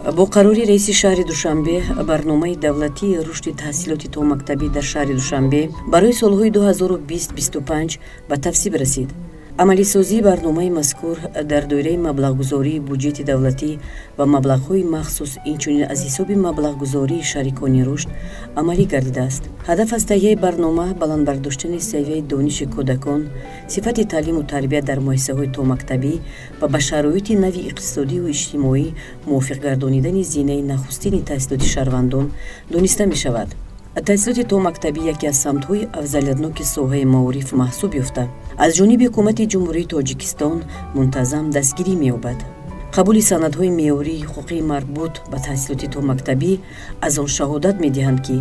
Бо қарори раиси шаҳри Душанбе барномаи давлатии рушди таҳсилоти томактабӣ дар шаҳри Душанбе барои солҳои 2020-25 ба тасвиб расид. Амалисозии барномаи мазкур дар доираи маблағгузории буҷети давлатӣ ва маблағҳои махсус, инчунин аз ҳисоби маблағгузории шарикони рушд амалӣ гардидааст. Ҳадаф аз таҳияи барнома баланд бардоштани савияи дониши кӯдакон, сифати таълиму тарбия дар муассисаҳои томактабӣ ва ба шароити нави иқтисодию иҷтимоӣ мувофиқ гардонидани зинаи нахустини таҳсилоти шаҳрвандон дониста мешавад. Таҳсилоти томактабӣ яке аз самтҳои афзалиятноки соҳаи маориф маҳсуб ёфта, аз ҷониби ҳукумати Ҷумҳурии Тоҷикистон мунтазам дастгирӣ меёбад. Қабули санадҳои меъёрии ҳуқуқии марбут ба таҳсилоти томактабӣ аз он шаҳодат медиҳанд, ки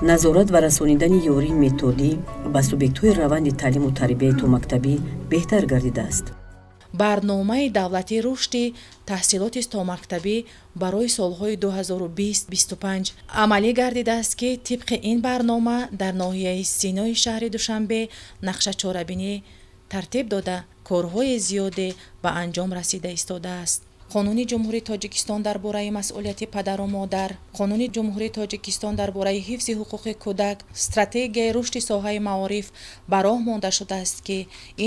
назорат ва расонидани ёрии методӣ ба субъектҳои раванди таълиму тарбияи томактабӣ беҳтар гардидааст. Барномаи давлатии рушди таҳсилоти томактабӣ барои солҳои 2020-25 амалӣ гардидааст, ки тибқи ин барнома дар ноҳияи Синои шаҳри Душанбе нақшачорабинӣ тартиб дода, корҳои зиёде ба анҷом расида истодааст. Қонуни Ҷумҳурии Тоҷикистон дар бораи масъулияти падару модар, Қонуни Ҷумҳурии Тоҷикистон дар бораи ҳифзи ҳуқуқи кӯдак, стратегияи рушди соҳаи маориф ба роҳ монда шудааст, ки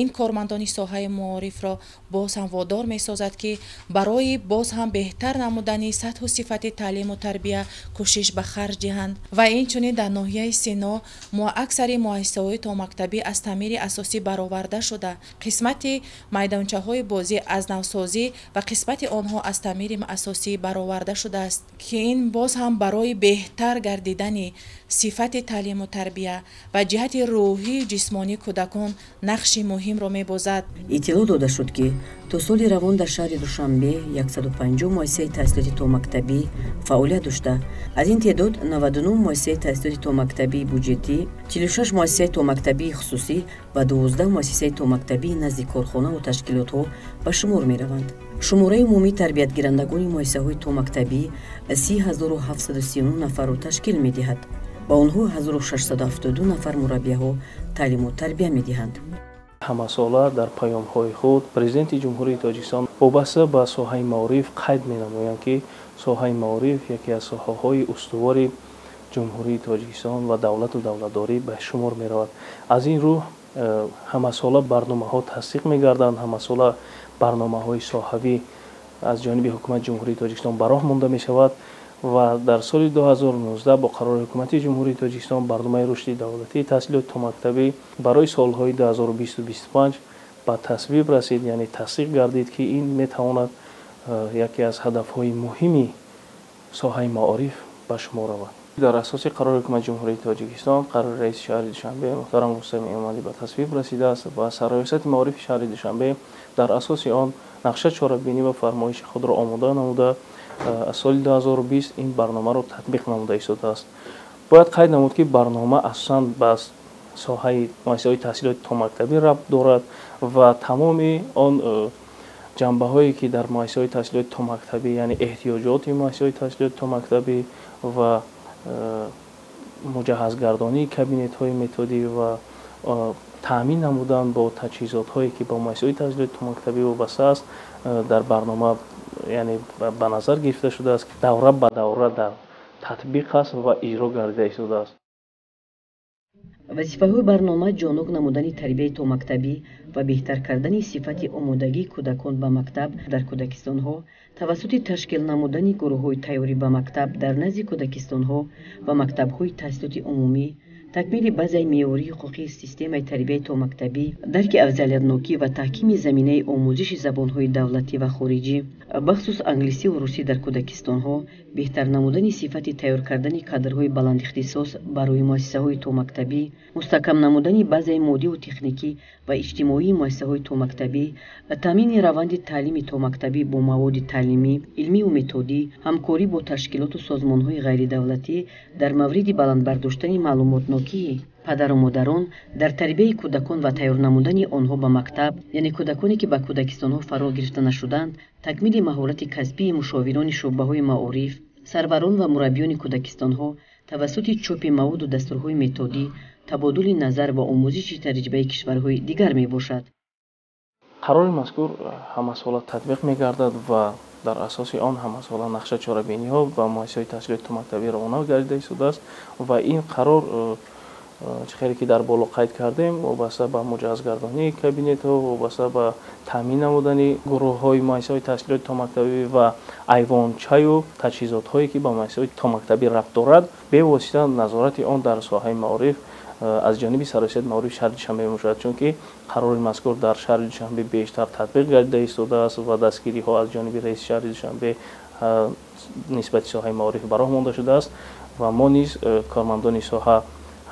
ин кормандони соҳаи маорифро боз ҳам водор месозад, ки барои боз ҳам беҳтар намудани сатҳу сифати таълиму тарбия кӯшиш ба харҷ диҳанд. Ва инчунин дар ноҳияи Сино аксари муассисаҳои томактабӣ аз таъмири асосӣ бароварда шуда, қисмати майдончаҳои бозӣ аз навсозӣ ва қисмати онҳо аз таъмири асосӣ бароварда шудааст, ки ин боз ҳам барои беҳтар гардидани сифати таълиму тарбия ва ҷиҳати рӯҳию ҷисмонии кӯдакон нақши муҳимро мебозад. Иттилоъ дода шуд, ки то соли равон дар шаҳри Душанбе 150 муассисаи таҳсилоти томактабӣ фаъолият дошта, аз ин теъдод 99 муассисаи таҳсилоти томактабии буҷетӣ, 46 муассисаи томактабии хусусӣ ва 12 муассисаи томактабии назди корхонаву ташкилотҳо ба шумор мераванд. Шумораи умумии тарбиятгирандагони муассисаҳои томактабӣ 30 739 нафарро ташкил медиҳад. Ба онҳо 1672 нафар мураббияҳо таълиму тарбия медиҳанд. Ҳамасола дар паёмҳои худ Президенти Ҷумҳурии Тоҷикистон вобаста ба соҳаи маориф қайд менамоянд, ки соҳаи маориф яке аз соҳаҳои устувори Ҷумҳурии Тоҷикистон ва давлату давлатдорӣ ба шумор меравад. Аз ин рӯ ҳамасола барномаҳо тасдиқ мегарданд, ҳамасола барномаҳои соҳавӣ аз ҷониби Ҳукумати Ҷумҳурии Тоҷикистон ба роҳ монда мешавад ва дар соли 2019 бо қарори Ҳукумати Ҷумҳурии Тоҷикистон барномаи рушди давлатии таҳсилоти томактабӣ барои солҳои 2020-25 ба тасвиб расид, яъне тасдиқ гардид, ки ин метавонад яке аз ҳадафҳои муҳими соҳаи маориф ба шумор равад. Дар асоси қарори Ҳукумати Ҷумҳурии Тоҷикистон қарори раиси шаҳри Душанбе муҳтарам Рустам Эмомалӣ ба тасвиб расидааст ва Сарраёсати маорифи шаҳри Душанбе дар асоси он нақша, чорабинӣ ва фармоиши худро омода намуда, аз соли 2020 ин барномаро татбиқ намуда истодааст. Бояд қайд намуд, ки барнома асосан ба соҳаи муассисаҳои таҳсилоти томактабӣ рабт дорад ва тамоми он ҷанбаҳое, ки дар муассисаҳои таҳсилоти томактабӣ, яъне эҳтиёҷоти муассисаҳои таҳсилоти томактабӣ ва муҷаҳҳазгардонии кабинетҳои методӣ ва таъмин намудан бо таҷҳизотҳое, ки ба муассисаҳои таҳсилоти томактабӣ вобаста аст, дар барнома, яъне, ба назар гирифта шудааст, давра ба давра дар татбиқ аст ва иҷро гардида истодааст. Вазифаҳои барнома ҷонок намудани тарбияи томактабӣ ва беҳтар кардани сифати омодагии кӯдакон ба мактаб дар кӯдакистонҳо тавассути ташкил намудани гурӯҳҳои тайёрӣ ба мактаб дар назди кӯдакистонҳо ва мактабҳои таҳсилоти умумӣ, такмили базаи меъёрии ҳуқуқии системаи тарбияи томактабӣ, дарки афзалиятнокӣ ва таҳкими заминаи омӯзиши забонҳои давлатӣ ва хориҷӣ, бахусус англисиву русӣ дар кӯдакистонҳо, беҳтар намудани сифати тайёр кардани кадрҳои баландихтисос барои муассисаҳои томактабӣ, мустаҳкам намудани базаи моддиву техникӣ ва иҷтимоии муассисаҳои томактабӣ, таъмини раванди таълими томактабӣ бо маводи таълимӣ, илмиву методӣ, ҳамкорӣ бо ташкилоту созмонҳои ғайридавлатӣ дар мавриди баланд бардоштани маълумотнокии падару модарон дар тарбияи кӯдакон ва тайёр намудани онҳо ба мактаб, яъне кӯдаконе, ки ба кӯдакистонҳо фаро гирифта нашуданд, такмили маҳорати касбии мушовирони шӯъбаҳои маориф, сарварон ва мураббиёни кӯдакистонҳо тавассути чопи маводу дастурҳои методӣ, табодули назар ва омӯзиши таҷрибаи кишварҳои дигар мебошад. Қарори мазкур ҳамасола татбиқ мегардад ва Дар асоси он ҳамасола нақша чорабиниҳо ба муассисаҳои таҳсилоти томактабӣ равона гардида истодааст ва ин қарор, чӣ хеле ки дар боло қайд кардем, вобаста ба муҷаҳҳазгардонии кабинетҳо, вобаста ба таъмин намудани гурӯҳҳои муассисаҳои таҳсилоти томактабӣ ва айвончаю таҷҳизотҳое, ки ба муассисаҳои томактабӣ рабт дорад, бевосита назорати он дар соҳаи маориф аз ҷониби Сарраёсати маорифи шаҳри Душанбе мебошад, чунки қарори мазкур дар шаҳри Душанбе бештар татбиқ гардида истодааст ва дастгириҳо аз ҷониби раиси шаҳри Душанбе нисбати соҳаи маориф ба роҳ монда шудааст ва мо низ кормандони соҳа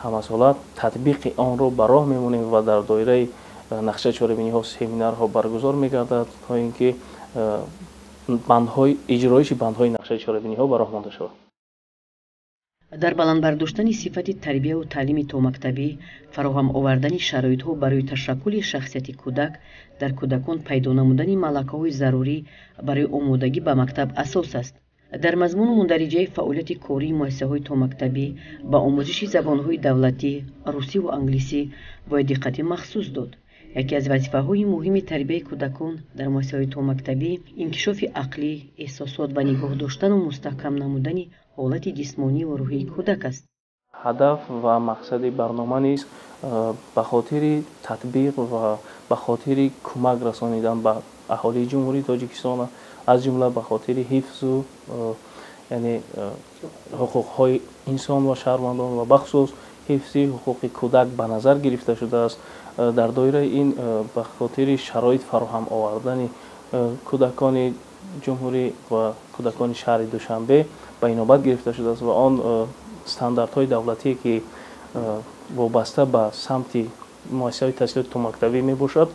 ҳамасола татбиқи онро ба роҳ мемонем ва дар доираи нақшаи чорабиниҳо семинарҳо баргузор мегардад, то ин ки бандҳои иҷроиши бандҳои нақшаи чорабиниҳо ба роҳ монда шавад. Дар баланд бардоштани сифати тарбияву таълими томактабӣ, фароҳам овардани шароитҳо барои ташаккули шахсияти кӯдак, дар кӯдакон пайдо намудани малакаҳои зарурӣ барои омодагӣ ба мактаб асос аст. Дар мазмуну мундариҷаи фаъолияти кории муассисаҳои томактабӣ ба омӯзиши забонҳои давлатӣ, русиву англисӣ бояд диққати махсус дод. Яке аз вазифаҳои муҳими тарбияи кӯдакон дар муассисаҳои томактабӣ инкишофи ақлӣ, эҳсосот ва нигоҳ доштану мустаҳкам намудани ҳолати ҷисмонӣ ва рӯҳии кӯдак аст. Ҳадаф ва мақсади барнома низ ба хотири татбиқ ва ба хотири кӯмак расонидан ба аҳолии Ҷумҳурии Тоҷикистон, аз ҷумла ба хотири ҳифзу яъне ҳуқуқҳои инсон ва шаҳрвандон ва бахусус ҳифзи ҳуқуқи кӯдак ба назар гирифта шудааст. Дар доираи ин ба хотири шароит фароҳам овардани кӯдакони ҷумҳурӣ ва кӯдакони шаҳри Душанбе ба инобат гирифта шудааст ва он стандартҳои давлатие, ки вобаста ба самти муассисаҳои таҳсилоти томактабӣ мебошад,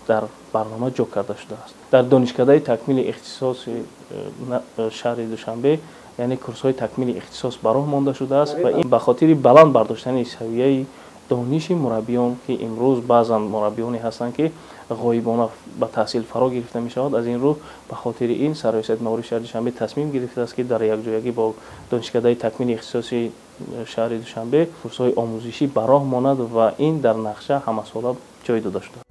дар барнома ҷо карда шудааст. Дар донишкадаи такмили ихтисоси шаҳри Душанбе, яъне курсҳои такмили ихтисос ба роҳ монда шудааст ва ин ба хотири баланд бардоштани савияи дониши мураббиён, ки имрӯз баъзан мураббионе ҳастанд, ки ғоибона ба таҳсил фаро гирифта мешавад. Аз ин рӯ ба хотири ин Сарраёсати маорифи шаҳри Душанбе тасмим гирифтааст, ки дар якҷоягӣ бо донишкадаи такмили ихтисоси шаҳри Душанбе курсҳои омӯзишӣ ба роҳ монад ва ин дар нақша ҳамасола ҷой дода шудааст.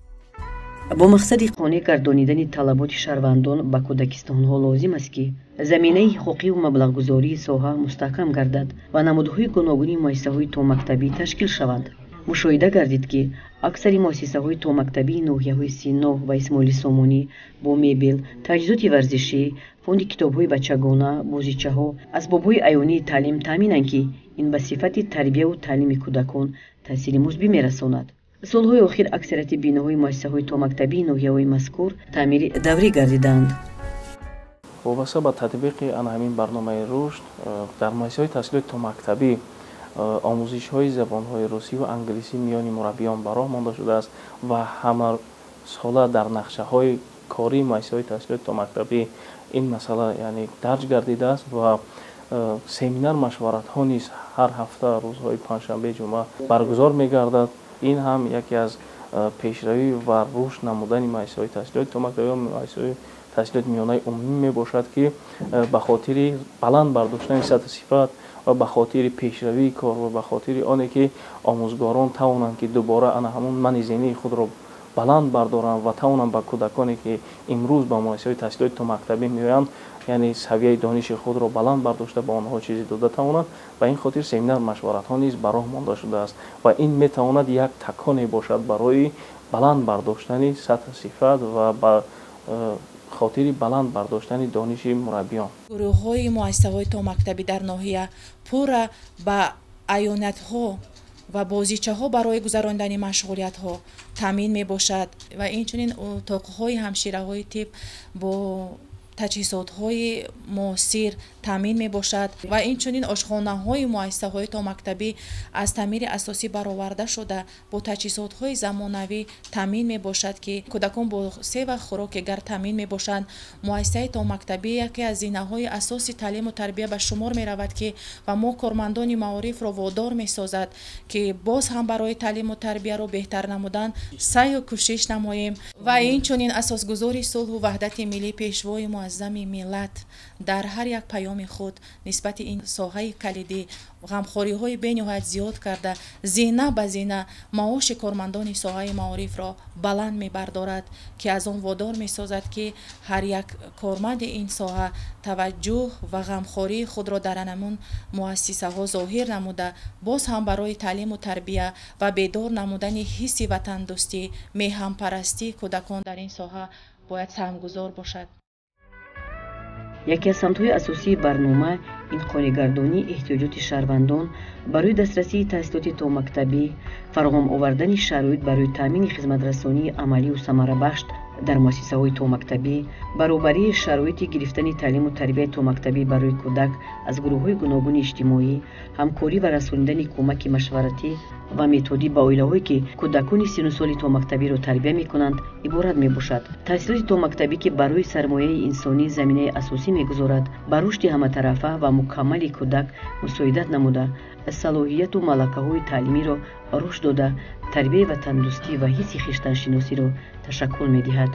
Бо мақсади қонеъ гардонидани талаботи шаҳрвандон ба кӯдакистонҳо лозим аст, ки заминаи ҳуқуқиву маблағгузории соҳа мустаҳкам гардад ва намудҳои гуногуни муассисаҳои томактабӣ ташкил шаванд. Мушоҳида гардид, ки аксари муассисаҳои томактабии ноҳияҳои Сино ва Исмоили Сомонӣ бо мебел, таҷҳизоти варзишӣ, фонди китобҳои бачагона, бозичаҳо, асбобҳои аёнии таълим таъминанд, ки ин ба сифати тарбияву таълими кӯдакон таъсири мусбӣ мерасонад. Солҳои охир аксарияти биноҳои муассисаҳои томактабии ноҳияҳои мазкур таъмири даврӣ гардиданд. Вобаста ба татбиқи ана ҳамин барномаи рушд дар муассисаҳои таҳсилоти томактабӣ омӯзишҳои забонҳои русӣ ва англисӣ миёни мураббиён ба роҳ монда шудааст ва ҳамасола дар нақшаҳои кории муассисаҳои таҳсилоти томактабӣ ин масъала яъне дарҷ гардидааст ва семинар машваратҳо низ ҳар ҳафта рӯзҳои панҷшанбе, ҷумъа баргузор мегардад. Ин ҳам яке аз пешравӣ ва рушд намудани муассисаҳои таҳсилоти томактабӣ ва муассисаҳои таҳсилоти миёнаи умумӣ мебошад, ки ба хотири баланд бардоштани сатҳи сифат ва ба хотири пешравии кор ва ба хотири оне ки омӯзгорон тавонанд, ки дубора ана ҳамон мани зеҳнии худро баланд бардоранд ва тавонанд ба кӯдаконе, ки имрӯз ба муассисаҳои таҳсилоти томактабӣ меоянд, яъне савияи дониши худро баланд бардошта ба онҳо чизе дода тавонанд. Ба ин хотир семинар машваратҳо низ ба роҳ монда шудааст ва ин метавонад як таконе бошад барои баланд бардоштани сатҳи сифат ва ба хотири баланд бардоштани дониши мураббиён. Гурӯҳҳои муассисаҳои томактабӣ дар ноҳия пурра ба аёнатҳо ва бозичаҳо барои гузарондани машғулиятҳо таъмин мебошад ва инчунин утоқҳои ҳамшираҳои тиб бо таҷҳизотҳои муосир таъмин мебошад ва инчунин ошхонаҳои муассисаҳои томактабӣ аз таъмири асосӣ бароварда шуда бо таҷҳизотҳои замонавӣ таъмин мебошад, ки кӯдакон бо се вақт хӯроки гарм таъмин мебошанд. Муассисаи томактабӣ яке аз зинаҳои асоси таълиму тарбия ба шумор меравад, ки ва мо кормандони маорифро водор месозад, ки боз ҳам барои таълиму тарбияро беҳтар намудан саъю кӯшиш намоем ва инчунин асосгузори сулҳу ваҳдати миллӣ, пешвои муаззами миллат дар ҳар як паёми худ нисбати ин соҳаи калидӣ ғамхориҳои бениҳоят зиёд карда, зина ба зина маоши кормандони соҳаи маорифро баланд мебардорад, ки аз он водор месозад, ки ҳар як корманди ин соҳа таваҷҷӯҳ ва ғамхории худро дар анамун муассисаҳо зоҳир намуда, боз ҳам барои таълиму тарбия ва бедор намудани ҳисси ватандӯстӣ, меҳанпарастии кӯдакон дар ин соҳа бояд саҳмгузор бошад. Яке аз самтҳои асосии барнома ин қонеъгардонии эҳтиёҷоти шаҳрвандон барои дастрасии таҳсилоти томактабӣ, фароҳам овардани шароит барои таъмини хизматрасонии амалию самарабахш дар муассисаҳои томактабӣ, баробарии шароити гирифтани таълиму тарбияи томактабӣ барои кӯдак аз гурӯҳҳои гуногуни иҷтимоӣ, ҳамкорӣ ва расонидани кӯмаки машваратӣ ва методӣ ба оилаҳое, ки кӯдакони синну соли томактабиро тарбия мекунанд, иборат мебошад. Таҳсилоти томактабӣ, ки барои сармояи инсонӣ заминаи асосӣ мегузорад, ба рушди ҳаматарафа ва мукаммали кӯдак мусоидат намуда, салоҳияту малакаҳои таълимиро рушд дода, тарбияи ватандӯстӣ ва ҳисси хештаншиносиро ташаккул медиҳад.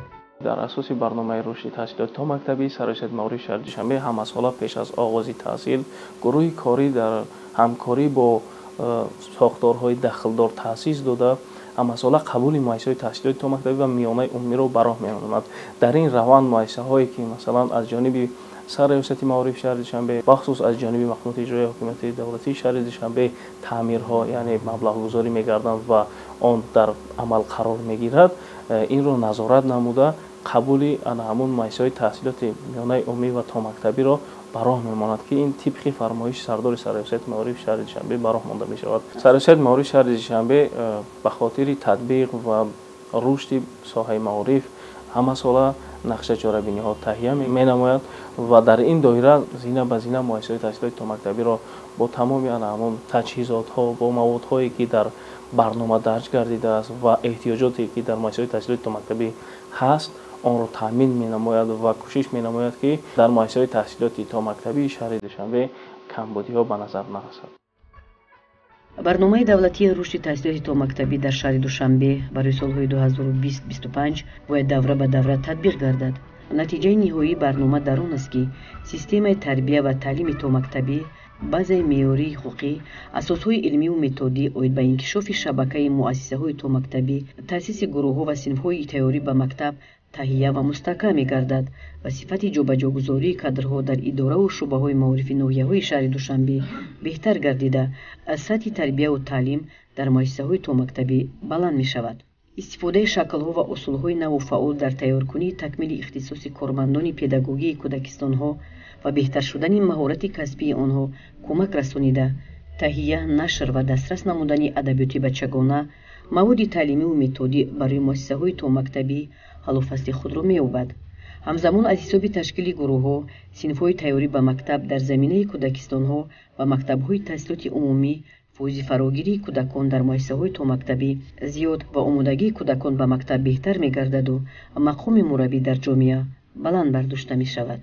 Дар асоси барномаи рушди таҳсилоти томактабӣ Сарраёсати маорифи шаҳри Душанбе ҳамасола пеш аз оғози таҳсил гурӯҳи корӣ дар ҳамкорӣ бо сохторҳои дахлдор таъсис дода, ҳамасола қабули муассисаҳои таҳсилоти томактабӣ ва миёнаи умумиро ба роҳ меорад. Дар ин раванд муассисаҳое, ки масалан аз ҷониби Сарраёсати маорифи шаҳри Душанбе, бахусус аз ҷониби мақомоти иҷроияи ҳокимияти давлатии шаҳри Душанбе таъмирҳо, яъне маблағгузорӣ мегарданд ва он дар амал қарор мегирад, инро назорат намуда қабули ана ҳамун муассисаҳои таҳсилоти миёнаи умумӣ ва томактабиро ба роҳ мемонад, ки ин тибқи фармоиши сардори Сарраёсати маорифи шаҳри Душанбе ба роҳ монда мешавад. Сарраёсати маорифи шаҳри Душанбе ба хотири татбиқ ва рушди соҳаи маориф ҳамасола нақша чорабиниҳо таҳия менамояд ва дар ин доира зина ба зина муассисаҳои таҳсилоти томактабиро бо тамоми ана ҳамон таҷҳизотҳо, бо маводҳое, ки дар барнома дарҷ гардидааст ва эҳтиёҷоте, ки дар муассисаҳои таҳсилоти томактабӣ ҳаст, онро таъмин менамояд ва кӯшиш менамояд, ки дар муассисаҳои таҳсилоти томактабии шаҳри Душанбе камбудиҳо ба назар нарасад. Барномаи давлатии рушди таҳсилоти томактабӣ дар шаҳри Душанбе барои солҳои 2020-25 бояд давра ба давра татбиқ гардад. Натиҷаи ниҳоии барнома дар он аст, ки системаи тарбия ва таълими томактабӣ, базаи меъёрии ҳуқуқӣ, асосҳои илмию методӣ оид ба инкишофи шабакаи муассисаҳои томактабӣ, таъсиси гурӯҳҳо ва синфҳои тайёрӣ ба мактаб таҳия ва мустаҳкам мегардад ва сифати ҷобаҷогузории кадрҳо дар идораву шӯъбаҳои маорифи ноҳияҳои шаҳри Душанбе беҳтар гардида, аз сатҳи тарбияву таълим дар муассисаҳои томактабӣ баланд мешавад. Истифодаи шаклҳо ва усулҳои наву фаъол дар тайёркунии такмили ихтисоси кормандони педагогии кӯдакистонҳо ва беҳтар шудани маҳорати касбии онҳо кӯмак расонида, таҳия, нашр ва дастрас намудани адабиёти бачагона, маводи таълимиву методӣ барои муассисаҳои томактабӣ ҳаллу фасли худро меёбад. Ҳамзамон аз ҳисоби ташкили гурӯҳҳо, синфҳои тайёрӣ ба мактаб дар заминаи кӯдакистонҳо ва мактабҳои таҳсилоти умумӣ фоизи фарогирии кӯдакон дар муассисаҳои томактабӣ зиёд ва омодагии кӯдакон ба мактаб беҳтар мегардаду мақоми мураббӣ дар ҷомеа баланд бардошта мешавад.